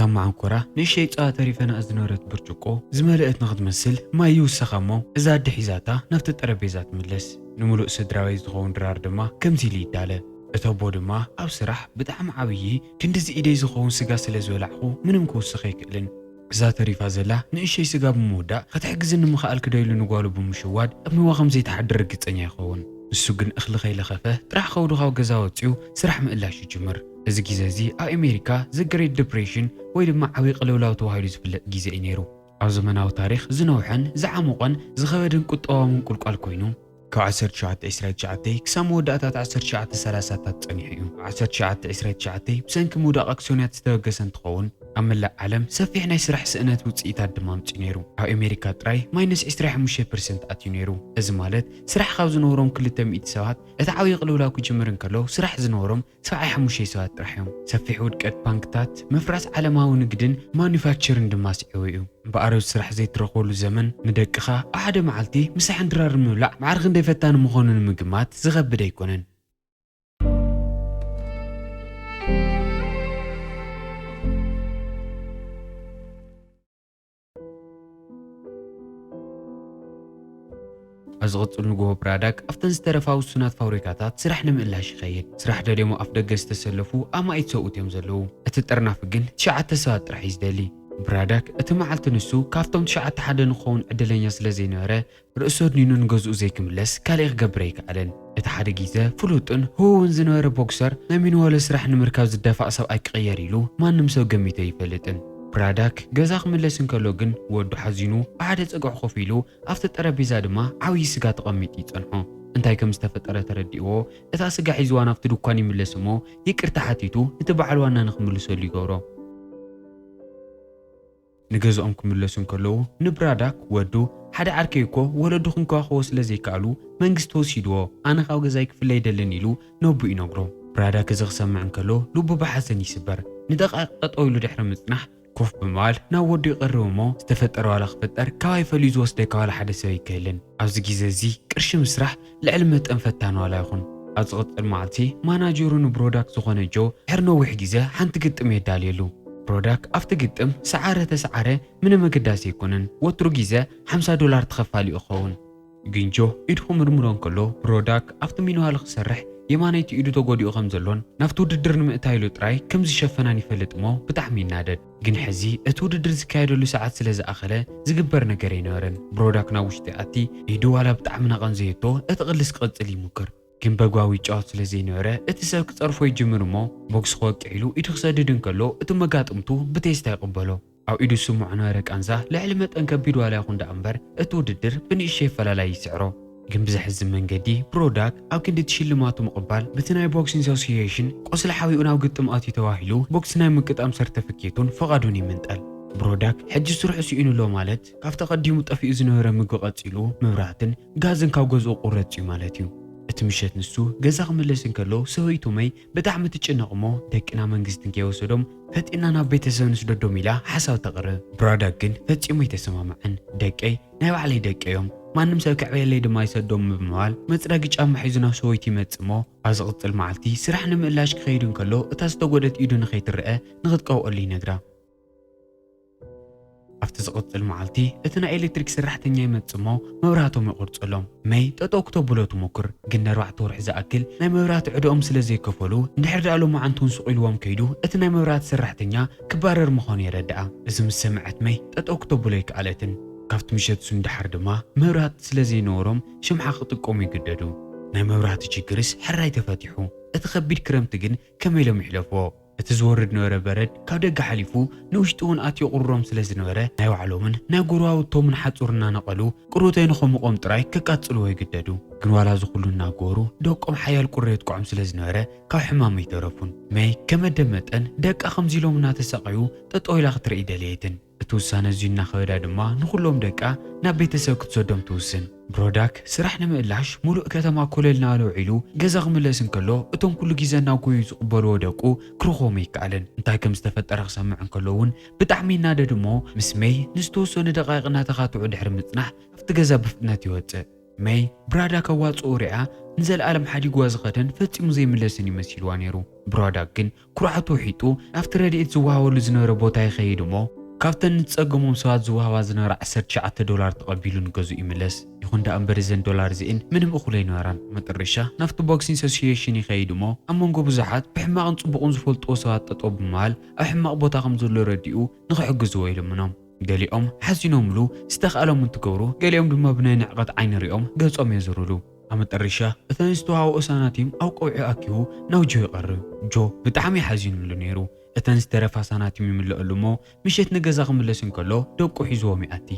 ኣብ መዓንኮራ ንእሽተይ ጸባ ተሪፈ ንኣ ዝነበረት ብርጭቆ ዝመልአት ንኽትመስል ማይ ይውሰኻ እሞ፣ እዛ ኣደ ሒዛታ ናብቲ ጠረጴዛ ትምለስ። ንምሉእ ስድራቤት ዝኸውን ድራር ድማ ከምዚ ኢሉ ይዳለ። እቲ ኣቦ ድማ ኣብ ስራሕ ብጣዕሚ ዓብዪ ክንድዚ ኢደይ ዝኸውን ስጋ ስለ ዝበላዕኹ ምንም ክውስኽ ኣይክእልን። እዛ ተሪፋ ዘላ ንእሽተይ ስጋ ብምውዳእ ክትሕግዝኒ ምኽኣልኪ ዶ ኢሉ ንጓሉ ብምሽዋድ ኣብ ሜዋ ከም ዘይትሓድር ርግጸኛ ይኸውን። ንሱ ግን እኽሊ ከይለኸፈ ጥራሕ ከብዱ ካብ ገዛ ወጺኡ ስራሕ ምእላሽ ይጅምር። እዚ ግዜ እዚ ኣብ ኣሜሪካ The Great Depression ወይ ድማ ዓብዪ ቅልውላው ተባሂሉ ዝፍለጥ ግዜ እዩ ነይሩ። ኣብ ዘመናዊ ታሪኽ ዝነውሐን ዝዓሞቐን ዝኸበደን ቁጠባዊ ምንቁልቋል ኮይኑ፣ ካብ ዓሰርተ ትሽዓተ ዕስራ ትሽዓተ ክሳብ መወዳእታ ዓሰርተ ትሽዓተ ሰላሳታት ጸኒሑ እዩ። ዓሰርተ ትሽዓተ ዕስራ ትሽዓተ ብሰንኪ ምውዳቕ ኣክስዮናት ዝተበገሰ እንትኸውን፣ ኣብ መላእ ዓለም ሰፊሕ ናይ ስራሕ ስእነት ውጽኢታት ድማ ኣምጺኡ ነይሩ። ኣብ ኣሜሪካ ጥራይ ማይነስ ዕስራ ሓሙሽተ ፐርሰንት ኣትዩ ነይሩ። እዚ ማለት ስራሕ ካብ ዝነበሮም ክልተ ሚእቲ ሰባት እቲ ዓብዪ ቅልውላው ክጅምር እንከሎ ስራሕ ዝነበሮም ሰብዓ ሓሙሽተ ሰባት ጥራሕ እዮም። ሰፊሕ ውድቀት ባንክታት፣ ምፍራስ ዓለማዊ ንግድን ማኑፋክቸርን ድማ ስዒቡ እዩ። እምበኣር፣ ኣብዚ ስራሕ ዘይትረኽበሉ ዘመን፣ ንደቅኻ ኣብ ሓደ መዓልቲ ምሳሕን ድራርን ምብላዕ ማዕረ ክንደይ ፈታኒ ምዃኑ ንምግማት ዝኸብድ ኣይኮነን። ኣብ ዝቕጽል ንግሆ፣ ብራዳክ ኣብተን ዝተረፋ ውሱናት ፋብሪካታት ስራሕ ንምእላሽ ይኸይድ። ስራሕ ደልዮም ኣብ ኣፍደገ ዝተሰለፉ ኣማኢት ሰብኡት እዮም ዘለዉ። እቲ ጥርናፊ ግን ትሽዓተ ሰባት ጥራሕ እዩ ዝደሊ። ብራዳክ እቲ መዓልቲ ንሱ ካብቶም ትሽዓተ ሓደ ንክኸውን ዕድለኛ ስለ ዘይነበረ፣ ርእሱ ኣድኒኑ ንገዝኡ ዘይክምለስ ካልእ ክገብር ኣይከኣለን። እቲ ሓደ ግዜ ፍሉጥን ህቡብን ዝነበረ ቦክሰር፣ ናይ ሚንዋሎ ስራሕ ንምርካብ ዝደፋእ ሰብኣይ ክቕየር ኢሉ ማንም ሰብ ገሚቱ ኣይፈልጥን። ብራዳክ ገዛ ክምለስ እንከሎ ግን፣ ወዱ ሓዚኑ ኣብ ሓደ ጸግዒ ኮፍ ኢሉ ኣብቲ ጠረጴዛ ድማ ዓብዪ ስጋ ተቐሚጡ ይጸንሖ። እንታይ ከም ዝተፈጠረ ተረዲእዎ፣ እታ ስጋ ሒዝዋ ናብቲ ድኳን ይምለስ እሞ፣ ይቅርታ ሓቲቱ ነቲ በዓል ዋና ንኽምልሰሉ ይገብሮ። ንገዝኦም ክምለሱ እንከለዉ፣ ንብራዳክ ወዱ፣ ሓደ ዓርከይ እኮ ወለዱ ክንከባኸቦ ስለ ዘይከኣሉ መንግስቲ ወሲድዎ፣ ኣነ ካብ ገዛይ ክፍለ ኣይደልን ኢሉ ነቡ ይነግሮ። ብራዳክ እዚ ክሰምዕ እንከሎ ልቡ ብሓዘን ይስበር። ንደቓይቕ ጠጠው ኢሉ ድሕሪ ምጽናሕ፣ ኮፍ ብምባል ናብ ወዱ ይቐርብ እሞ፣ ዝተፈጠረ ዋላ ክፍጠር ካባይ ፈልዩ ዝወስደካ ዋላ ሓደ ሰብ ኣይክህልን። ኣብዚ ግዜ እዚ ቅርሺ ምስራሕ ልዕሊ መጠን ፈታኒ ዋላ ይኹን። ኣብ ዝቕጽል መዓልቲ ማናጀሩ ንብሮዳክ ዝኾነ ጆ ድሕሪ ነዊሕ ግዜ ሓንቲ ግጥም የዳልየሉ። ብሮዳክ ኣብቲ ግጥም ሰዓረ ተሰዓረ ምንም ኣገዳሲ ኣይኮነን። ወትሩ ግዜ ሓምሳ ዶላር ተኸፋሊ እዩ ክኸውን። ግን ጆ ኢዱ ክምርምሮ እንከሎ፣ ብሮዳክ ኣብቲ ሚንዋሎ ክሰርሕ የማነይቲ ኢዱ ተጎዲኡ ከም ዘሎን ናብቲ ውድድር ንምእታይ ኢሉ ጥራይ ከም ዝሸፈናን ይፈልጥ እሞ ብጣዕሚ ይናደድ። ግን ሕዚ እቲ ውድድር ዝካየደሉ ሰዓት ስለ ዝኣኸለ ዝግበር ነገር ኣይነበረን። ብሮዳክ ናብ ውሽጢ ኣቲ ኢዱ ዋላ ብጣዕሚ ናቐንዘየቶ እቲ ቅልስ ክቕጽል ይሙክር። ግን በጓዊ ይጫወት ስለ ዘይነበረ እቲ ሰብ ክጸርፎ ይጅምር እሞ ቦክስ ክወቅዕ ኢሉ ኢዱ ክሰድድ እንከሎ እቲ መጋጥምቱ ብቴስታ ይቕበሎ። ኣብ ኢዱ ዝስምዖ ነበረ ቃንዛ ልዕሊ መጠን ከቢድ ዋላ ይኹን ደኣ እምበር፣ እቲ ውድድር ብንእሽተይ ኣፈላላይ ይስዕሮ። ግን ብዘሕዝን መንገዲ፣ ብሮዳክ ኣብ ክንዲ እቲ ሽልማቱ ምቕባል፣ በቲ ናይ ቦክሲንግ ኣሶሲዬሽን ቆስሊ ሓቢኡ ናብ ግጥም ኣትዩ ተባሂሉ፣ ቦክሲ ናይ ምግጣም ሰርተፍኬቱን ፈቓዱን ይምንጠል። ብሮዳክ ሕጂ ስርሑ ስኢኑ ኣሎ ማለት፣ ካብቲ ኣቐዲሙ ጠፊኡ ዝነበረ ምግቢ ቀጺሉ፣ መብራህትን ጋዝን ካብ ገዝኡ ቁረጽ እዩ ማለት እዩ። እቲ ምሸት ንሱ ገዛ ክምለስ እንከሎ፣ ሰበይቱ መይ ብጣዕሚ ትጭነቕ እሞ፣ ደቅና መንግስቲ እንከይወሰዶም ፈጢና ናብ ቤተሰብ ንስደዶም ኢላ ሓሳብ ተቕርብ። ብራዳክ ግን ፈጺሙ ኣይተሰማምዐን። ደቀይ ናይ ባዕለይ ደቂ እዮም፣ ማንም ሰብ ክዕበየለይ ድማ ኣይሰዶም ብምባል መጽረጊ ጫማ ሒዙ ናብ ሰበይቱ ይመጽእ እሞ፣ ኣብ ዝቕጽል መዓልቲ ስራሕ ንምእላሽ ክኸይድ እንከሎ፣ እታ ዝተጎደት ኢዱ ንኸይትረአ ንኽትቀብኣሉ ይነግራ። ኣብቲ ዝቕጽል መዓልቲ፣ እቲ ናይ ኤሌክትሪክ ሰራሕተኛ ይመጽእ እሞ፣ መብራህቶም ይቖርጸሎም። መይ ጠጠው ክተብሎ ትሞክር፣ ግን ንኣርባዕተ ወርሒ ዝኣክል ናይ መብራህቲ ዕዳኦም ስለ ዘይከፈሉ፣ እንድሕር ደኣ ሎማዓንቲ እውን ስቕ ኢልዎም ከይዱ፣ እቲ ናይ መብራህቲ ሰራሕተኛ ክባረር ምዃኑ የረድኣ። እዚ ምስ ሰምዐት መይ ጠጠው ክተብሎ ኣይከኣለትን። ካብቲ ምሸት እሱ ንደሓር ድማ መብራህቲ ስለ ዘይነበሮም ሽምዓ ክጥቀሙ ይግደዱ። ናይ መብራህቲ ችግርስ ሕራይ ተፈቲሑ። እቲ ከቢድ ክረምቲ ግን ከመይ ኢሎም ይሕለፍዎ? እቲ ዝወርድ ነበረ በረድ ካብ ደገ ሓሊፉ ንውሽጢ እውን ኣትዩ ቁሩሮም ስለ ዝነበረ፣ ናይ ባዕሎምን ናይ ጎረባብቶምን ሓጹር እናነቐሉ ቁሩተይ ንኸሙቖም ጥራይ ከቃጽልዎ ይግደዱ። ግን ዋላ እዚ ኩሉ እናገበሩ ደቆም ሓያል ቁሪ የጥቅዖም ስለ ዝነበረ ካብ ሕማም ኣይተረፉን። መይ ከም ኣደ መጠን ደቃ ከምዚ ኢሎም እናተሳቐዩ ጠጠው ኢላ ክትርኢ ደለየትን። እቲ ውሳነ እዚ እናኸበዳ ድማ ንኹሎም ደቃ ናብ ቤተሰብ ክትሰዶም ትውስን። ብሮዳክ ስራሕ ንምእላሽ ሙሉእ ከተማ ኮለል እናበለ ውዒሉ ገዛ ክምለስ እንከሎ፣ እቶም ኩሉ ግዜ እናጎዩ ዝቕበልዎ ደቁ ክረኽቦም ኣይከኣለን። እንታይ ከም ዝተፈጠረ ክሰምዕ እንከሎ እውን ብጣዕሚ ይናደድ እሞ፣ ምስ መይ ንዝተወሰኑ ደቃይቕ እናተኻትዑ ድሕሪ ምጽናሕ፣ ኣብቲ ገዛ ብፍጥነት ይወጽእ። ሜይ ብራዳክ ኣዋጽኦ ሪኣ ንዘለኣለም ሓዲግዋ ዝኸደን ፈጺሙ ዘይምለስን እዩ መሲልዋ ነይሩ። ብራዳክ ግን ኩርዓቱ ውሒጡ ናብቲ ረድኤት ዝወሃበሉ ዝነበረ ቦታ ይኸይድ እሞ፣ ካብተን ንጸገሞም ሰባት ዝወሃባ ዝነበራ ዓሰርተ ትሽዓተ ዶላር ተቐቢሉ ንገዝኡ ይምለስ። ይኹን ደኣ እምበር እዘን ዶላር እዚኤን ምንም እኹል ኣይነበራን። መጠረሻ ናብቲ ቦክሲንግ ኣሶሲዬሽን ይኸይድ እሞ፣ ኣብ መንጎ ብዙሓት ብሕማቕን ጽቡቕን ዝፈልጥዎ ሰባት ጠጠው ብምባል ኣብ ሕማቕ ቦታ ከም ዘሎ ረዲኡ ንኽሕግዝዎ ይልምኖም። ገሊኦም ሓዚኖምሉ ዝተኽኣሎም እንትገብሩ፣ ገሊኦም ድማ ብናይ ንዕቐት ዓይኒ ሪኦም ገጾም የዙርሉ። ኣብ መጠረሻ እተን ዝተዋህቦ ሳናቲም ኣብ ቀውዒ ኣኪቡ ናብ ጆ ይቐርብ። ጆ ብጣዕሚ ሓዚኑሉ ነይሩ። እተን ዝተረፋ ሳናቲም ይምልኣሉ እሞ ምሸት ንገዛ ክምለስ እንከሎ ደቁ ሒዝዎም ይኣቲ።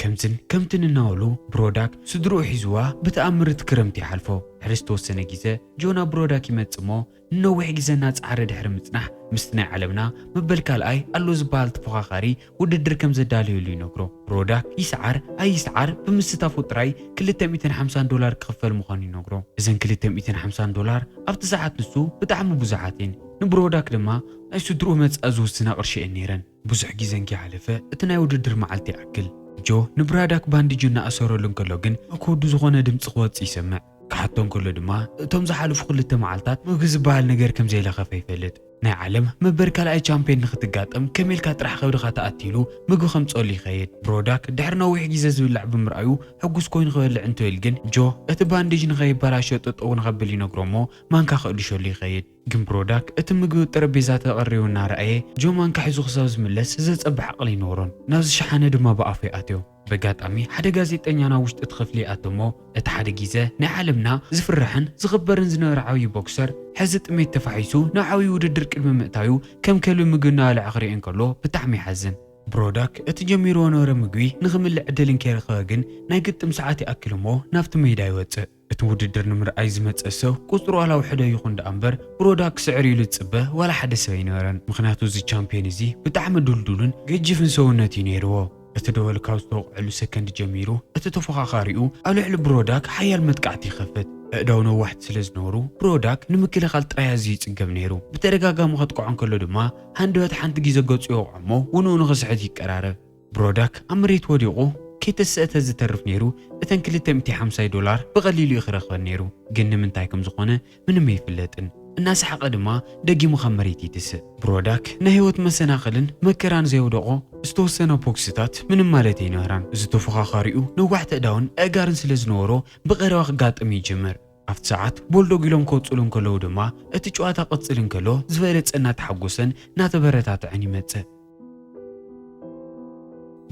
ከምዝን ከምትን እናበሉ ብሮዳክ ስድርኡ ሒዝዋ ብተኣምር እቲ ክረምቲ ይሓልፎ። ድሕሪ ዝተወሰነ ግዜ ጆ ናብ ብሮዳክ ይመጽእ እሞ ንነዊሕ ግዜ እናጸዓረ ድሕሪ ምጽናሕ ምስቲ ናይ ዓለምና መበል ካልኣይ ኣሎ ዝበሃል ተፎኻኻሪ ውድድር ከም ዘዳለየሉ ይነግሮ። ብሮዳክ ይስዓር ኣይስዓር ብምስታፉ ጥራይ ክልተ ሚእትን ሓምሳን ዶላር ክኽፈል ምዃኑ ይነግሮ። እዘን ክልተ ሚእትን ሓምሳን ዶላር ኣብቲ ሰዓት ንሱ ብጣዕሚ ብዙሓት እየን። ንብሮዳክ ድማ ናይ ስድርኡ መጻኢ ዝውስና ቅርሺ እየን ነይረን። ብዙሕ ግዜ እንከይሓለፈ እቲ ናይ ውድድር መዓልቲ ይኣክል። ጆ ንብራዳክ ባንዲጁ እናኣሰረሉ እንከሎ ግን ኣብ ከብዱ ዝኾነ ድምፂ ክወፅእ ይሰምዕ። ክሓቶ እንከሎ ድማ እቶም ዝሓለፉ ክልተ መዓልታት ምግቢ ዝበሃል ነገር ከም ዘይለኸፈ ይፈልጥ። ናይ ዓለም መበል ካልኣይ ቻምፒዮን ንኽትጋጠም ከመይ ኢልካ ጥራሕ ከብድኻ ተኣትዩ ኢሉ ምግቢ ከምፀሉ ይኸይድ። ብሮዳክ ድሕሪ ነዊሕ ግዜ ዝብላዕ ብምርኣዩ ሕጉስ ኮይኑ ክበልዕ እንትብል ግን ጆ እቲ ባንዴጅ ንኸይበላሾ ጠጠው ንኸብል ይነግሮ እሞ ማንካ ክእልሸሉ ይኸይድ። ግን ብሮዳክ እቲ ምግቢ ኣብ ጠረጴዛ ተቐሪቡ እናረኣየ ጆ ማንካ ሒዙ ክሳብ ዝምለስ ዘፀብሕ ዓቕሊ ኣይነበሮን። ናብዚ ሸሓነ ድማ ብኣፉ ይኣትዮ። በጋጣሚ ሓደ ጋዜጠኛ ናብ ውሽጢ እቲ ክፍሊ ይኣቱ እሞ እቲ ሓደ ግዜ ናይ ዓለምና ዝፍራሕን ዝኽበርን ዝነበረ ዓብዪ ቦክሰር ሕዚ ጥሜት ተፋሒሱ ናብ ዓብዪ ውድድር ቅድሚ ምእታዩ ከም ከልቢ ምግቢ እናበልዐ ክሪኦ እንከሎ ብጣዕሚ ይሓዝን። ብሮዳክ እቲ ጀሚርዎ ነበረ ምግቢ ንኽምልእ ዕድል እንከይረኸበ ግን ናይ ግጥም ሰዓት ይኣክል እሞ ናብቲ ሜዳ ይወፅእ። እቲ ውድድር ንምርኣይ ዝመጸ ሰብ ቁጽሩ ዋላ ውሕደ ይኹን ደኣ እምበር ብሮዳክ ክስዕር ኢሉ ዝጽበ ዋላ ሓደ ሰብ ኣይነበረን። ምኽንያቱ እዚ ቻምፒዮን እዚ ብጣዕሚ ድልዱልን ገጂፍን ሰውነት እዩ ነይርዎ። እቲ ደወል ካብ ዝተወቕዐሉ ሰከንድ ጀሚሩ እቲ ተፎኻኻሪኡ ኣብ ልዕሊ ብሮዳክ ሓያል መጥቃዕቲ ይኸፍት። ኣእዳው ነዋሕቲ ስለ ዝነበሩ ብሮዳክ ንምክልኻል ጥራይ ኣዝዩ ይጽገም ነይሩ። ብተደጋጋሚ ከጥቅዖ እንከሎ ድማ ሃንደበት ሓንቲ ግዜ ገጹ ይወቕዖ እሞ ውንኡ ንኽስሕት ይቀራረብ። ብሮዳክ ኣብ መሬት ወዲቑ ከይተሰእተ ዝተርፍ ነይሩ። እተን ክልተ ሚእቲ ሓምሳ ዶላር ብቐሊሉ እዩ ክረኽበን ነይሩ፣ ግን ንምንታይ ከም ዝኾነ ምንም ኣይፍለጥን። እናሰሓቐ ድማ ደጊሙ ካብ መሬት ይትስእ። ብሮዳክ ናይ ህይወት መሰናኽልን መከራን ዘየውደቖ ዝተወሰነ ቦክስታት ምንም ማለት ኣይነበራን። እዚ ተፎኻኻሪኡ ነዋሕቲ ኣእዳውን ኣእጋርን ስለ ዝነበሮ ብቐረባ ክጋጥም ይጅምር። ኣብቲ ሰዓት ቦልዶግ ኢሎም ክወጽሉ እንከለዉ ድማ እቲ ጨዋታ ቅጽል እንከሎ ዝበለጸ እናተሓጎሰን እናተበረታትዐን ይመጽእ።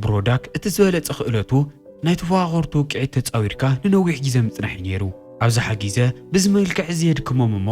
ብሮዳክ እቲ ዝበለጸ ክእለቱ ናይ ተፎኻኸርቱ ውቅዒት ተጻዊርካ ንነዊሕ ግዜ ምጽናሕ እዩ ነይሩ። ኣብዝሓ ግዜ ብዚ መልክዕ እዚ የድክሞም እሞ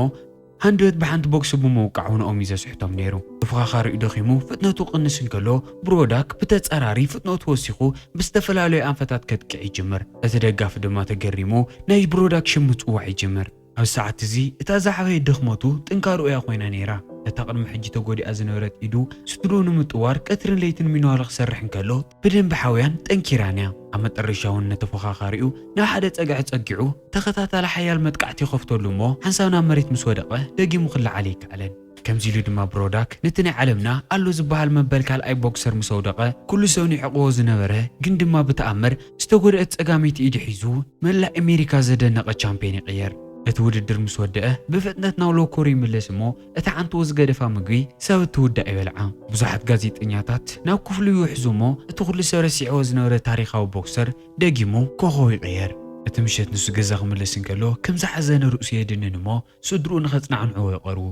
ሃንደበት ብሓንቲ ቦክሲ ብምውቃዕ ውንኦም እዩ ዘስሕቶም ነይሩ። ተፎኻኻሪኡ ደኺሙ ፍጥነቱ ቅንስ እንከሎ ብሮዳክ ብተጻራሪ ፍጥነቱ ወሲኹ ብዝተፈላለዩ ኣንፈታት ከጥቅዕ ይጅምር። እቲ ደጋፊ ድማ ተገሪሙ ናይ ብሮዳክ ሽም ምጽዋዕ ይጅምር። ኣብ ሰዓት እዚ እታ ዝዓበየት ድኽመቱ ጥንካርኡ እያ ኮይና ነይራ። ነታ ቅድሚ ሕጂ ተጎዲኣ ዝነበረት ኢዱ ስድርኡ ንምጥዋር ቀትርን ለይትን ሚንዋለ ክሰርሕ እንከሎ ብደንቢ ሓውያን ጠንኪራን እያ። ኣብ መጠረሻ እውን ነተፎኻኻሪኡ ናብ ሓደ ጸግዒ ጸጊዑ ተኸታታሊ ሓያል መጥቃዕቲ ይኸፍተሉ እሞ ሓንሳብ ናብ መሬት ምስ ወደቐ ደጊሙ ክለዓል ኣይከኣለን። ከምዚ ኢሉ ድማ ብሮዳክ ነቲ ናይ ዓለምና ኣሎ ዝበሃል መበል ካልኣይ ቦክሰር ምስ ኣውደቐ ኩሉ ሰብ ንዕቕቦ ዝነበረ ግን ድማ ብተኣምር ዝተጎድአት ጸጋመይቲ ኢዱ ሒዙ መላእ ኣሜሪካ ዘደነቐ ቻምፒዮን ይቕየር። እቲ ውድድር ምስ ወደአ ብፍጥነት ናብ ሎኮር ይምለስ እሞ እታ ዓንትኡ ዝገደፋ ምግቢ ሳብ እትውዳእ ይበልዓ። ብዙሓት ጋዜጠኛታት ናብ ክፍሉ ይውሕዙ እሞ እቲ ኩሉ ሰብ ረሲዕዎ ዝነበረ ታሪኻዊ ቦክሰር ደጊሙ ኮኾብ ይቕየር። እቲ ምሸት ንሱ ገዛ ክምለስ እንከሎ ከም ዝሓዘነ ርእሱ የድንን እሞ ስድርኡ ንኸጽናዕንዕዎ ይቐርቡ።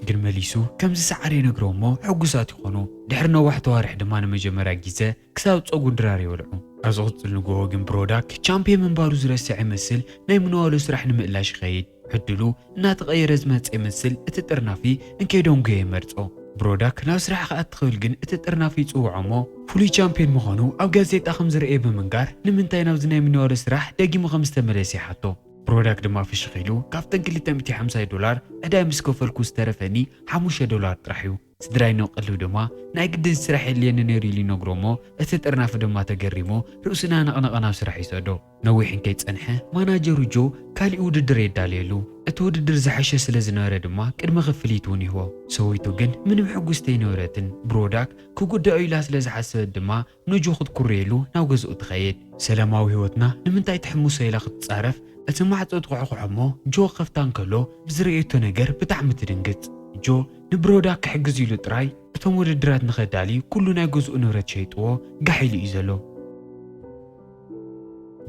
ግን መሊሱ ከምዚ ሰዓር የነግሮም እሞ ሕጉሳት ይኾኑ። ድሕሪ ነዋሕቲ ኣዋርሕ ድማ ንመጀመርያ ግዜ ክሳብ ጸጉሩ ድራር ይበልዑ። ኣብ ዝቕጽል ንግሆ ግን ብሮዳክ ቻምፒዮን ምንባሩ ዝረስዕ ይመስል ናይ ምንዋሉ ስራሕ ንምእላሽ ይኸይድ። ዕድሉ እናተቐየረ ዝመጸ ይመስል እቲ ጥርናፊ እንከይደንጉየ ይመርጾ። ብሮዳክ ናብ ስራሕ ክኣቲ ክብል ግን እቲ ጥርናፊ ይጽውዖ እሞ ፍሉይ ቻምፒዮን ምዃኑ ኣብ ጋዜጣ ከም ዝረእየ ብምንጋር ንምንታይ ናብዚ ናይ ምንዋሉ ስራሕ ደጊሙ ከም ዝተመለሰ ይሓቶ። ብሮዳክ ድማ ፍሽኽ ኢሉ ካብተን ክልተ ሚእቲ ሓምሳ ዶላር ዕዳይ ምስ ከፈልኩ ዝተረፈኒ ሓሙሽተ ዶላር ጥራሕ እዩ። ስድራይ ንቕልብ ድማ ናይ ግድን ስራሕ የድልየኒ ነይሩ ኢሉ ይነግሮ እሞ እቲ ጥርናፊ ድማ ተገሪሙ ርእሱ እናነቕነቐ ናብ ስራሕ ይሰዶ። ነዊሕ እንከይጸንሐ ማናጀሩ ጆ ካሊእ ውድድር የዳልየሉ። እቲ ውድድር ዝሐሸ ስለ ዝነበረ ድማ ቅድመ ክፍሊት እውን ይህቦ። ሰበይቱ ግን ምንም ሕጉስቲ ኣይነበረትን። ብሮዳክ ክጉዳኡ ኢላ ስለ ዝሓሰበት ድማ ንጆ ክትኩርየሉ ናብ ገዝኡ ትኸይድ። ሰላማዊ ህይወትና ንምንታይ ትሕምሶ ኢላ ክትጻረፍ እቲ ማዕጾ ትኹሕኩሖ እሞ ጆ ከፍታ እንከሎ ብዝርእየቶ ነገር ብጣዕሚ ትድንግጽ። ጆ ንብሮዳክ ክሕግዝ ኢሉ ጥራይ እቶም ውድድራት ንኸዳሊ ኩሉ ናይ ገዝኡ ንብረት ሸይጥዎ ጋሕ ኢሉ እዩ ዘሎ።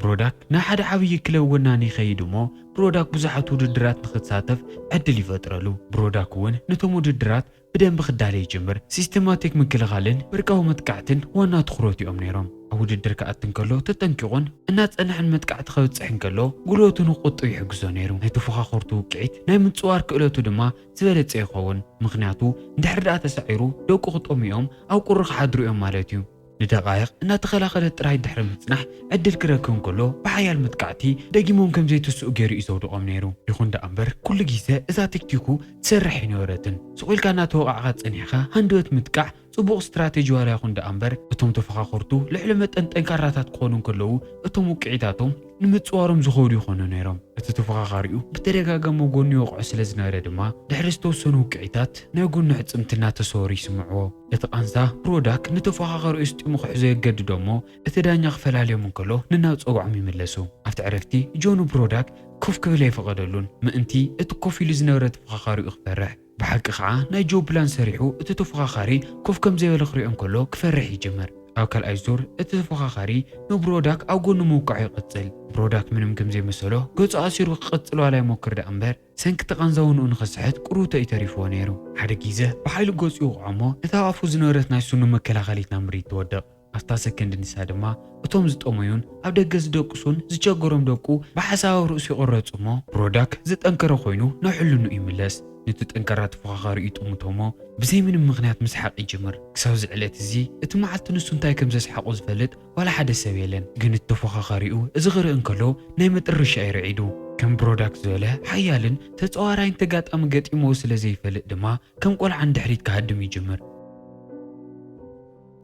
ብሮዳክ ናብ ሓደ ዓብዪ ክለብ ወናኒ ይኸይድ እሞ ብሮዳክ ብዙሓት ውድድራት ንኽትሳተፍ ዕድል ይፈጥረሉ። ብሮዳክ እውን ነቶም ውድድራት ብደንቢ ክዳለ ይጅምር። ሲስተማቲክ ምክልኻልን ብርቃዊ መጥቃዕትን ዋና ትኹረቱ እዮም ነይሮም። ኣብ ውድድር ክኣቲ እንከሎ ተጠንቂቑን እናጸንሐን መጥቃዕቲ ከብጽሕ እንከሎ ጉልበቱ ንቁጡ ይሕግዞ ነይሩ። ናይ ተፎኻኸርቱ ውቅዒት ናይ ምጽዋር ክእለቱ ድማ ዝበለጸ ይኸውን። ምኽንያቱ እንድሕር ደኣ ተሳዒሩ ደቁ ክጠምዮም ኣብ ቁሪ ክሓድሩ እዮም ማለት እዩ። ንደቓይቕ እናተኸላኸለ ጥራይ ድሕሪ ምጽናሕ ዕድል ክረክብ እንከሎ ብሓያል መጥቃዕቲ ደጊሞም ከም ዘይትስኡ ገይሩ እዩ ዘውድቖም ነይሩ። ይኹን ደኣ እምበር ኩሉ ግዜ እዛ ተክቲኩ ትሰርሕ ኣይነበረትን። ስቕ ኢልካ እናተወቓዕካ ጸኒሕካ ሃንደበት ምጥቃዕ ጽቡቕ ስትራቴጂ ዋላ ይኹን ደኣ እምበር እቶም ተፈኻኸርቱ ልዕሊ መጠን ጠንካራታት ክኾኑ እንከለዉ እቶም ውቅዒታቶም ንምጽዋሮም ዝኸዱ ይኾኑ ነይሮም። እቲ ተፈኻኻሪኡ ብተደጋጋሚ ጎኑ ይወቕዖ ስለ ዝነበረ ድማ ድሕሪ ዝተወሰኑ ውቅዒታት ናይ ጎኑ ሕጽምቲ እናተሰወሩ ይስምዕዎ። እቲ ቃንዛ ብሮዳክ ንተፈኻኻሪኡ ስጢሙ ክሕዞ የገድዶ እሞ እቲ ዳኛ ክፈላልዮም እንከሎ ንናብ ጸውዖም ይምለሱ። ኣብቲ ዕረፍቲ ጆ ንብሮዳክ ኮፍ ክብል ኣይፈቐደሉን ምእንቲ እቲ ኮፍ ኢሉ ዝነበረ ተፈኻኻሪኡ ክፈርሕ። ብሓቂ ኸዓ ናይ ጆ ፕላን ሰሪሑ እቲ ተፎኻኻሪ ኮፍ ከም ዘይበለ ክሪኦ እንከሎ ክፈርሕ ይጅምር። ኣብ ካልኣይ ዙር እቲ ተፎኻኻሪ ንብሮዳክ ኣብ ጎኑ ምውቃዑ ይቕጽል። ብሮዳክ ምንም ከም ዘይመሰሎ ገጹ ኣሲሩ ክቕጽል ዋላ ይሞክር ደኣ እምበር ሰንኪ ተቓንዛውንኡ ንኽስሕት ቁሩተ እዩ ተሪፍዎ ነይሩ። ሓደ ግዜ ብሓይሊ ገጹ ይውቕዖ እሞ እታ ኣብ ኣፉ ዝነበረት ናይ ስኑ መከላኸሊት ናብ ምርኢት ትወድቕ። ኣብታ ሰከንድ ንሳ ድማ እቶም ዝጠመዩን ኣብ ደገ ዝደቅሱን ዝቸገሮም ደቁ ብሓሳብ ኣብ ርእሱ ይቕረጹ እሞ ብሮዳክ ዝጠንከረ ኮይኑ ናብ ሕልንኡ ይምለስ። ነቲ ጠንካራ ተፎኻኻሪኡ ይጥምቶ እሞ ብዘይ ምንም ምኽንያት ምስሓቕ ይጅምር። ክሳብ እዚ ዕለት እዚ እቲ መዓልቲ ንሱ እንታይ ከም ዘስሓቖ ዝፈልጥ ዋላ ሓደ ሰብ የለን። ግን እቲ ተፎኻኻሪኡ እዚ ክርኢ እንከሎ ናይ መጠረሻ እዩ ርዒዱ። ከም ብሮዳክ ዝበለ ሓያልን ተጸዋራይን ተጋጣሚ ገጢምዎ ስለ ዘይፈልጥ ድማ ከም ቆልዓ ንድሕሪት ክሃድም ይጅምር።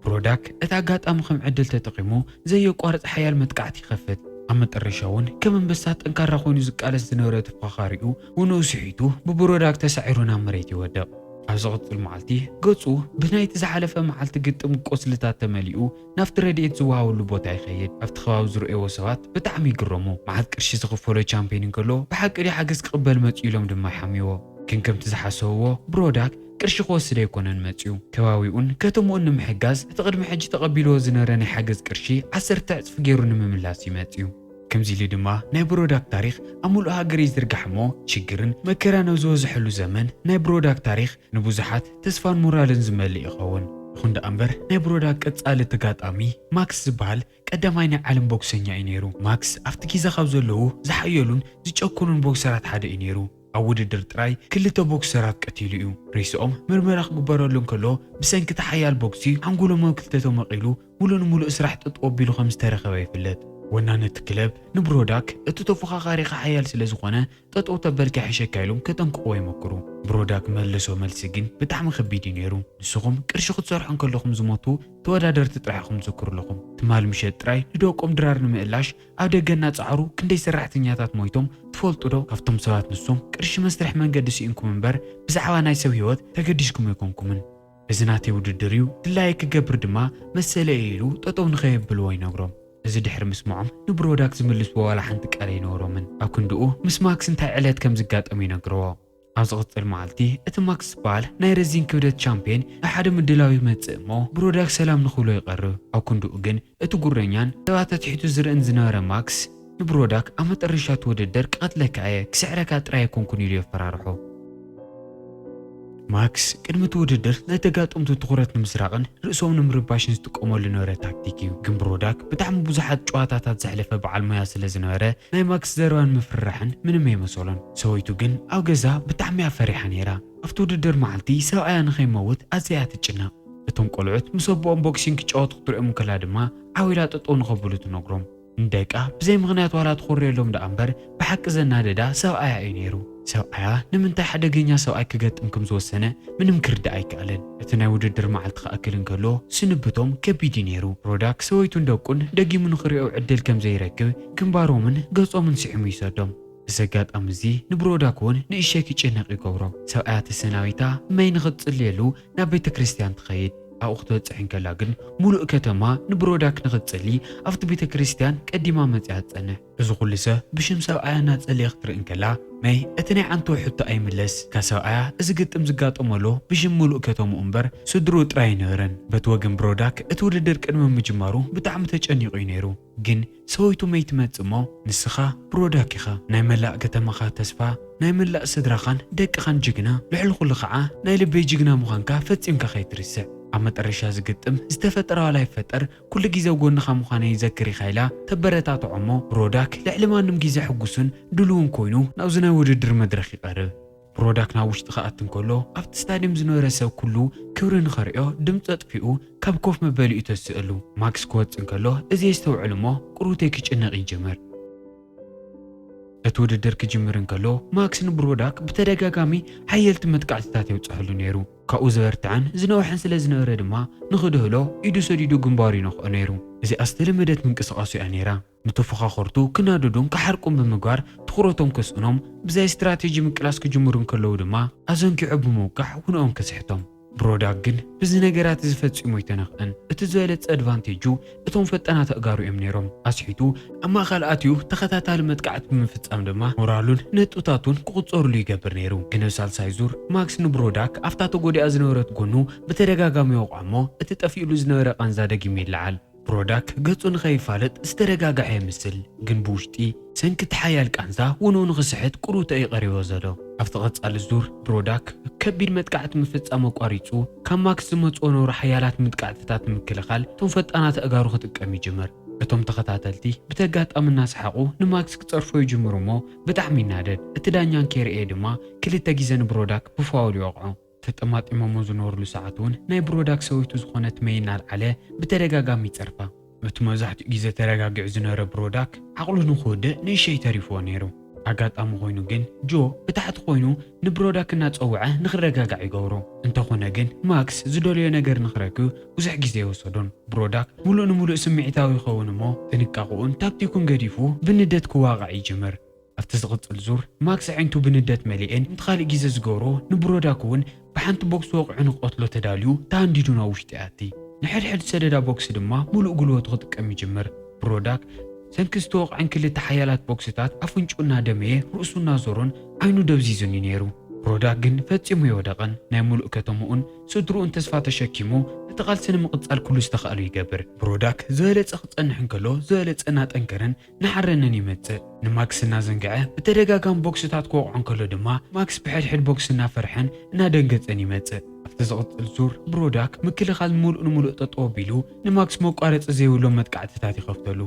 ብሮዳክ እቲ ኣጋጣሚ ከም ዕድል ተጠቒሙ ዘየቋርጽ ሓያል መጥቃዕቲ ይኸፍት። ኣብ መጠረሻ እውን ከም ኣንበሳ ጠንካራ ኮይኑ ዝቃለስ ዝነበረ ተፎኻኻሪኡ ውንኡ ስሒቱ ብብሮዳክ ተሳዒሩ ናብ መሬት ይወድቕ። ኣብ ዝቕጽል መዓልቲ ገጹ ብናይቲ ዝሓለፈ መዓልቲ ግጥም ቁስልታት ተመሊኡ ናብቲ ረድኤት ዝወሃበሉ ቦታ ይኸይድ። ኣብቲ ከባቢ ዝርእይዎ ሰባት ብጣዕሚ ይግረሙ። መዓት ቅርሺ ዝኽፈሎ ቻምፒዮን እንከሎ ብሓቂ ድዩ ሓገዝ ክቕበል መጺኡ ኢሎም ድማ ይሓምይዎ። ግን ከምቲ ዝሓሰብዎ ብሮዳክ ቅርሺ ክወስድ ኣይኮነን መጺኡ። ከባቢኡን ከተምኡን ንምሕጋዝ እቲ ቅድሚ ሕጂ ተቐቢልዎ ዝነበረ ናይ ሓገዝ ቅርሺ ዓሰርተ ዕጽፊ ገይሩ ንምምላስ እዩ መጺኡ። ከምዚ ኢሉ ድማ ናይ ብሮዳክ ታሪኽ ኣብ ምሉእ ሃገር ይዝርጋሕ እሞ ሽግርን መከራን ኣብ ዝበዝሐሉ ዘመን ናይ ብሮዳክ ታሪኽ ንብዙሓት ተስፋን ሞራልን ዝመልእ ይኸውን። ይኹን ደኣ እምበር ናይ ብሮዳክ ቀጻሊ ተጋጣሚ ማክስ ዝበሃል ቀዳማይ ናይ ዓለም ቦክሰኛ እዩ ነይሩ። ማክስ ኣብቲ ጊዛ ካብ ዘለዉ ዝሓየሉን ዝጨክኑን ቦክሰራት ሓደ እዩ ነይሩ። ኣብ ውድድር ጥራይ ክልተ ቦክሰራት ቀቲሉ እዩ። ሬስኦም ምርመራ ክግበረሉ እንከሎ ብሰንኪ እቲ ሓያል ቦክሲ ሓንጎሎም ኣብ ክልተ ተመቒሉ ሙሉእ ንሙሉእ ስራሕ ጠጠው ኣቢሉ ከም ዝተረኸበ ይፍለጥ። ወናኒ እቲ ክለብ ንብሮዳክ እቲ ተፎኻኻሪኻ ሓያል ስለ ዝኾነ ጠጠው ተበልካ ይሕሸካ ኢሎም ከጠንቅቕዎ ይመክሩ። ብሮዳክ መለሶ መልሲ ግን ብጣዕሚ ከቢድ እዩ ነይሩ። ንስኹም ቅርሺ ክትሰርሑ እንከለኹም ዝሞቱ ተወዳደርቲ ጥራሕ ኢኹም ትዝክሩ ኣለኹም። ትማል ምሸት ጥራይ ንደቆም ድራር ንምእላሽ ኣብ ደገ እናጸዓሩ ክንደይ ሰራሕተኛታት ሞይቶም ትፈልጡ ዶ? ካብቶም ሰባት ንሶም ቅርሺ መስርሒ መንገዲ ስኢንኩም እምበር ብዛዕባ ናይ ሰብ ህይወት ተገዲስኩም ኣይኮንኩምን። እዚ ናተይ ውድድር እዩ፣ ድላየ ክገብር ድማ መሰለይ እዩ ኢሉ ጠጠው ንኸየብልዎ ይነግሮም። እዚ ድሕሪ ምስምዖም ንብሮዳክ ዝምልስዎ ዋላ ሓንቲ ቃል ኣይነበሮምን። ኣብ ክንድኡ ምስ ማክስ እንታይ ዕለት ከም ዝጋጠሙ ይነግርዎ። ኣብ ዝቕጽል መዓልቲ እቲ ማክስ ዝበሃል ናይ ረዚን ክብደት ቻምፒየን ናብ ሓደ ምድላው ይመጽእ እሞ ብሮዳክ ሰላም ንኽብሎ ይቐርብ። ኣብ ክንድኡ ግን እቲ ጉረኛን ሰባት ኣትሒቱ ዝርእን ዝነበረ ማክስ ንብሮዳክ ኣብ መጠረሻ እቲ ውድድር ክቐትለካ እየ፣ ክስዕረካ ጥራይ ኣይኮንኩን ኢሉ የፈራርሖ። ማክስ ቅድሚ እቲ ውድድር ናይ ተጋጠምቱ ትኹረት ንምስራቕን ርእሶም ንምርባሽን ዝጥቀመሉ ዝነበረ ታክቲክ እዩ። ግን ብሮዳክ ብጣዕሚ ብዙሓት ጨዋታታት ዘሕለፈ በዓል ሞያ ስለ ዝነበረ ናይ ማክስ ዘረባን ምፍርራሕን ምንም ኣይመሰሎን። ሰበይቱ ግን ኣብ ገዛ ብጣዕሚ እያ ፈሪሓ ነይራ። ኣብቲ ውድድር መዓልቲ ሰብኣያ ንኸይመውት ኣዝያ እያ ትጭነቕ። እቶም ቆልዑት ምስ ኣቦኦም ቦክሲንግ ክጫወቱ ክትርእዮም እንከላ ድማ ዓው ኢላ ጠጠው ንኸብሉ ትነግሮም። ንደቃ ብዘይ ምኽንያት ዋላ ትኹርየሎም ደኣ እምበር ብሓቂ ዘናደዳ ሰብኣያ እዩ ነይሩ። ሰብኣያ ንምንታይ ሓደገኛ ሰብኣይ ክገጥም ከም ዝወሰነ ምንም ክርዳእ ኣይከኣለን። እቲ ናይ ውድድር መዓልቲ ክኣክል እንከሎ ስንብቶም ከቢድ እዩ ነይሩ። ብሮዳክ ሰበይቱን ደቁን ደጊሙ ንኽሪኦ ዕድል ከም ዘይረክብ ግንባሮምን ገጾምን ስሒሙ ይሰዶም። እዚ ኣጋጣሚ እዚ ንብሮዳክ እውን ንእሸይ ክጭነቕ ይገብሮ። ሰብኣያ ተሰናቢታ መይ ንኽትጽልየሉ ናብ ቤተ ክርስቲያን ትኸይድ። ኣብኡ ክትበጽሕ እንከላ ግን ሙሉእ ከተማ ንብሮዳክ ንኽትጽሊ ኣብቲ ቤተ ክርስቲያን ቀዲማ መጺኣ ትጸንሕ። እዚ ኩሉ ሰብ ብሽም ሰብኣያ እናጸለየ ክትርኢ እንከላ መይ እቲ ናይ ዓንቶ ሕቶ ኣይምለስ። ካብ ሰብኣያ እዚ ግጥም ዝጋጠመሎ ብሽም ሙሉእ ከተምኡ እምበር ስድርኡ ጥራይ ኣይነበረን። በቲ ወገን ብሮዳክ እቲ ውድድር ቅድሚ ምጅማሩ ብጣዕሚ ተጨኒቑ እዩ ነይሩ። ግን ሰበይቱ መይ ትመጽእ እሞ ንስኻ ብሮዳክ ኢኻ ናይ መላእ ከተማኻ ተስፋ ናይ መላእ ስድራኻን ደቅኻን ጅግና ልዕሊ ኩሉ ኸዓ ናይ ልበይ ጅግና ምዃንካ ፈጺምካ ከይትርስዕ። ኣብ መጠረሻ ዝግጥም ዝተፈጠረ ዋላ ይፈጠር ኩሉ ግዜ ኣብ ጎንኻ ምዃነይ ይዘክር ኢኻ ኢላ ተበረታትዖ እሞ ብሮዳክ ልዕሊ ማንም ግዜ ሕጉስን ድልውን ኮይኑ ናብዚ ናይ ውድድር መድረኽ ይቐርብ። ብሮዳክ ናብ ውሽጢ ክኣቲ እንከሎ ኣብቲ ስታድየም ዝነበረ ሰብ ኩሉ ክብሪ ንኸርእዮ ድምፂ ኣጥፊኡ ካብ ኮፍ መበሊኡ ተስእሉ። ማክስ ክወፅእ እንከሎ እዚ የስተውዕል እሞ ቁሩተይ ክጭነቕ ይጅምር። እቲ ውድድር ክጅምር እንከሎ ማክስ ንብሮዳክ ብተደጋጋሚ ሓየልቲ መጥቃዕትታት የውፅሐሉ ነይሩ። ካብኡ ዝበርትዐን ዝነውሐን ስለ ዝነበረ ድማ ንኽድህሎ ኢዱ ሰዲዱ ግንባሩ ይነኽኦ ነይሩ። እዚኣ ዝተለመደት ምንቅስቓሱ እያ ነይራ። ንተፎኻኸርቱ ክናደዱን ክሓርቁን ብምግባር ትኹረቶም ከስእኖም ብዘይ ስትራቴጂ ምቅላስ ክጅምሩ እንከለዉ ድማ ኣዘንኪዑ ብምውቃዕ ውንኦም ከስሕቶም። ብሮዳክ ግን ብዚ ነገራት እዚ ፈጺሙ ኣይተነኽአን። እቲ ዝበለጸ ኣድቫንቴጁ እቶም ፈጣናት ኣእጋሩ እዮም ነይሮም። ኣስሒቱ ኣብ ማእከል ኣትዩ ተኸታታሊ መጥቃዕቲ ብምፍጻም ድማ ሞራሉን ነጥብታቱን ክቑጸርሉ ይገብር ነይሩ። ግን ኣብ ሳልሳይ ዙር ማክስ ንብሮዳክ ኣብታ ተጎዲኣ ዝነበረት ጎኑ ብተደጋጋሚ ይወቕዖ እሞ እቲ ጠፊእሉ ዝነበረ ቃንዛ ደጊሙ ይለዓል። ብሮዳክ ገጹ ንኸይፋለጥ ዝተረጋግዐ ይመስል፣ ግን ብውሽጢ ሰንኪ እቲ ሓያል ቃንዛ ውንኡ ንኽስሕት ቁሩተ እዩ ቀሪቦ ዘሎ። ኣብቲ ቀጻሊ ዙር ብሮዳክ ከቢድ መጥቃዕቲ ምፍጻም ኣቋሪጹ ካብ ማክስ ዝመጽኦ ነውሪ ሓያላት መጥቃዕትታት ንምክልኻል እቶም ፈጣናት ኣእጋሩ ክጥቀም ይጅምር። እቶም ተኸታተልቲ ብተጋጣሚ እናሰሓቑ ንማክስ ክጸርፎ ይጅምሩ እሞ ብጣዕሚ ይናደድ። እቲ ዳኛ እንከይረኣየ ድማ ክልተ ግዜ ንብሮዳክ ብፋውል ይወቕዖ። ተጠማጢሞሞ ዝነበርሉ ሰዓት እውን ናይ ብሮዳክ ሰበይቱ ዝኾነት መይ እናልዓለ ብተደጋጋሚ ይጸርፋ። እቲ መብዛሕትኡ ግዜ ተረጋጊዑ ዝነበረ ብሮዳክ ዓቕሉ ንኽውድእ ንእሸይ ተሪፍዎ ነይሩ። ኣጋጣሚ ኮይኑ ግን ጆ ብታሕቲ ኮይኑ ንብሮዳክ እናጸውዐ ንኽረጋጋዕ ይገብሮ። እንተኾነ ግን ማክስ ዝደለዮ ነገር ንኽረክብ ብዙሕ ግዜ ኣይወሰዶን። ብሮዳክ ሙሉእ ንሙሉእ ስምዒታዊ ይኸውን እሞ ጥንቃቕኡን ታክቲኩን ገዲፉ ብንደት ክዋቓዕ ይጅምር። ኣብቲ ዝቕጽል ዙር ማክስ ኣዒንቱ ብንደት መሊኤን ከምቲ ካልእ ግዜ ዝገብሮ ንብሮዳክ እውን ብሓንቲ ቦክስ ወቕዑ ንክቐትሎ ተዳልዩ ተሃንዲዱ ናብ ውሽጢ ይኣቲ። ንሕድሕድ ሰደዳ ቦክስ ድማ ሙሉእ ጉልበቱ ክጥቀም ይጅምር። ብሮዳክ ሰንኪ ዝተወቕዐን ክልተ ሓያላት ቦክስታት ኣፍንጭኡ እናደመየ ርእሱ እናዞሮን ዓይኑ ደብዚዙን እዩ ነይሩ። ብሮዳክ ግን ፈጺሙ ኣይወደቐን። ናይ ሙሉእ ከተምኡን ስድርኡን ተስፋ ተሸኪሙ እቲ ቃልሲ ንምቕጻል ኩሉ ዝተኻእሎ ይገብር። ብሮዳክ ዝበለጸ ክጸንሕ እንከሎ ዝበለጸ እናጠንከረን እናሓረነን ይመጽእ። ንማክስ እናዘንግዐ ብተደጋጋሚ ቦክስታት ክወቕዖ እንከሎ ድማ ማክስ ብሕድሕድ ቦክስ እናፈርሐን እናደንገጸን ይመጽእ። ኣብቲ ዝቕጽል ዙር ብሮዳክ ምክልኻል ሙሉእ ንሙሉእ ጠጠው ኣቢሉ ንማክስ መቋረጺ ዘይብሎም መጥቃዕትታት ይኸፍተሉ።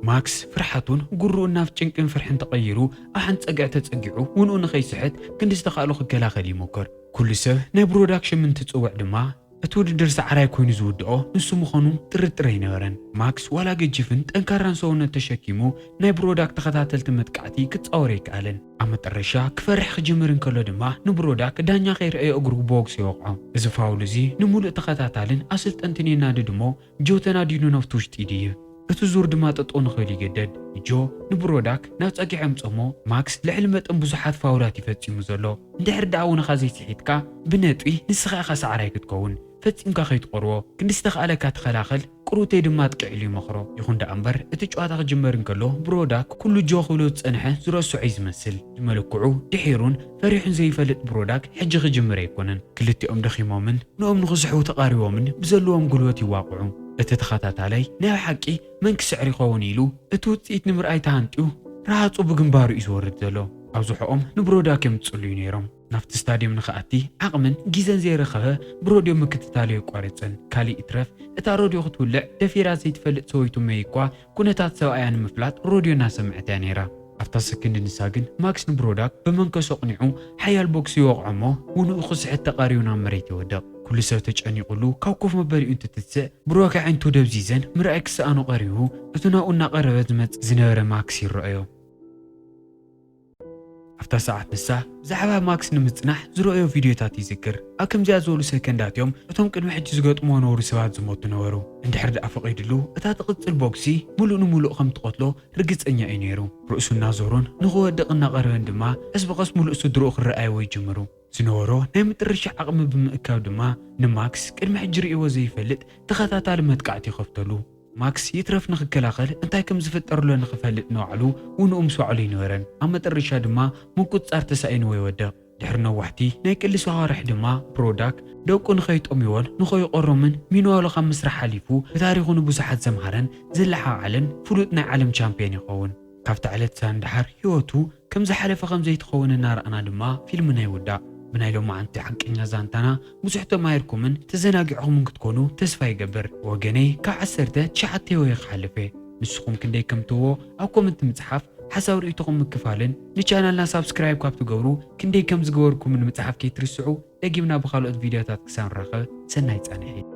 ማክስ ፍርሓቱን ጉርኡን ናብ ጭንቅን ፍርሕን ተቐይሩ ኣብ ሓንቲ ጸግዒ ተጸጊዑ ውንኡ ንኸይስሕት ክንዲ ዝተኻእሎ ክከላኸል ይሞክር። ኩሉ ሰብ ናይ ብሮዳክ ሽም እንትጽውዕ ድማ እቲ ውድድር ሰዓራይ ኮይኑ ዝውድኦ ንሱ ምዃኑ ጥርጥር ኣይነበረን። ማክስ ዋላ ገጂፍን ጠንካራን ሰውነት ተሸኪሙ ናይ ብሮዳክ ተኸታተልቲ መጥቃዕቲ ክጻወር ኣይከኣለን። ኣብ መጠረሻ ክፈርሕ ክጅምር እንከሎ ድማ ንብሮዳክ ዳኛ ከይረኣዮ እግሩ ብቦክስ ይወቕዖ። እዚ ፋውል እዚ ንሙሉእ ተኸታታልን ኣሰልጠንትን የናድድ እሞ ጆ ተናዲዱ ናብቲ ውሽጢ ይድይብ። እቲ ዙር ድማ ጠጠው ንኽብል ይግደድ። ጆ ንብሮዳክ ናብ ጸግዒ ኣምጽኦሞ ማክስ ልዕሊ መጠን ብዙሓት ፋውላት እዩ ፈጺሙ ዘሎ። እንድሕር ደኣ ውንኻ ዘይስሒትካ ብነጥቢ ንስኻ ኢኻ ሰዓራይ ክትከውን። ፈጺምካ ከይትቐርቦ ክንዲ ዝተኻእለካ ተኸላኸል፣ ቁሩተይ ድማ ኣጥቅዕ ኢሉ ይመኽሮ። ይኹን ደኣ እምበር እቲ ጨዋታ ክጅመር እንከሎ ብሮዳክ ኩሉ ጆ ክብሎ ዝጸንሐ ዝረስዖ እዩ ዝመስል። ዝመልክዑ ድሒሩን ፈሪሑን ዘይፈልጥ ብሮዳክ ሕጂ ክጅምር ኣይኮነን። ክልቲኦም ደኺሞምን ንኦም ንኽስሕቡ ተቓሪቦምን ብዘለዎም ጉልበት ይዋቕዑ። እቲ ተኸታታላይ ናይ ብሓቂ መን ክስዕር ይኸውን ኢሉ እቲ ውጽኢት ንምርኣይ ተሃንጥዩ ረሃጹ ብግንባሩ እዩ ዝወርድ ዘሎ። ኣብዝሖኦም ንብሮዳክ የምጽሉ እዩ ነይሮም። ናብቲ ስታድዮም ንኽኣቲ ዓቕምን ግዜን ዘይረኸበ ብሮድዮ ምክትታሉ የቋርጽን። ካልእ ይትረፍ እታ ሮድዮ ክትውልዕ ደፊራ ዘይትፈልጥ ሰበይቱ መይ እኳ ኩነታት ሰብኣያ ንምፍላጥ ሮድዮ እናሰምዐት እያ ነይራ። ኣብታ ሰከንድ ንሳ ግን ማክስ ንብሮዳክ ብመንከሱ ኣቕኒዑ ሓያል ቦክስ ይወቕዖ እሞ ውንኡ ክስሕት ተቓሪቡ ናብ መሬት ይወድቕ። ኩሉ ሰብ ተጨኒቑሉ ካብ ኮፍ መበሊኡ እንትትስእ ብሮክ ኣዒንቱ ደብዚዘን ምርኣይ ክሰኣኖ ቀሪቡ እቲ ናብኡ እናቐረበ ዝመጽእ ዝነበረ ማክስ ይረኣዮ። ኣብታ ሰዓት ንሳ ብዛዕባ ማክስ ንምጽናሕ ዝረኣዮ ቪድዮታት ይዝክር። ኣብ ከምዚኣ ዝበሉ ሰከንዳት እዮም እቶም ቅድሚ ሕጂ ዝገጥምዎ ነበሩ ሰባት ዝሞቱ ነበሩ። እንድሕር ደኣ ፈቒድሉ እታ ትቕጽል ቦክሲ ምሉእ ንምሉእ ከም ትቐትሎ ርግጸኛ እዩ ነይሩ። ርእሱ እናዞሮን ንኽወድቕ እናቐረበን ድማ ቀስ ብቐስ ምሉእ ስድርኡ ክረኣይዎ ይጅምሩ። ዝነበሮ ናይ ምጥርሻ ዓቕሚ ብምእካብ ድማ ንማክስ ቅድሚ ሕጂ ርእይዎ ዘይፈልጥ ተኸታታሊ መጥቃዕቲ ይኸፍተሉ። ማክስ ይትረፍ ንኽከላኸል እንታይ ከም ዝፍጠርሎ ንኽፈልጥ ንባዕሉ ውንኡ ምስ ባዕሉ ኣይነበረን። ኣብ መጠረሻ ድማ ምቁጽጻር ተሳኢንዎ ይወድቕ። ድሕሪ ነዋሕቲ ናይ ቅልስ ኣዋርሕ ድማ ብሮዳክ ደቁ ንኸይጠምይዎን ንኸይቆሮምን ሚንዋሎ ካብ ምስራሕ ሓሊፉ ብታሪኹ ንብዙሓት ዘምሃረን ዘለዓዓለን ፍሉጥ ናይ ዓለም ቻምፕዮን ይኸውን። ካብታ ዕለት እሳ ንደሓር ህይወቱ ከም ዝሓለፈ ከም ዘይትኸውን እናረኣና ድማ ፊልምና ይውዳእ። ብናይ ሎማዓንቲ ሓቀኛ ዛንታና ብዙሕ ተማሂርኩምን ተዘናጊዕኹምን ክትኮኑ ተስፋ ይገብር። ወገነይ ካብ ዓሰርተ ትሽዓተ ወይ ክሓልፍ እየ። ንስኹም ክንደይ ከም ትህቦ ኣብ ኮመንት ምጽሓፍ ሓሳብ ርእይቶኹም ምክፋልን ንቻናልና ሳብስክራይብ ካብ ትገብሩ ክንደይ ከም ዝገበርኩምን ምጽሓፍ ከይትርስዑ። ደጊምና ብኻልኦት ቪድዮታት ክሳብ ንራኸብ ሰናይ ጻንሒት።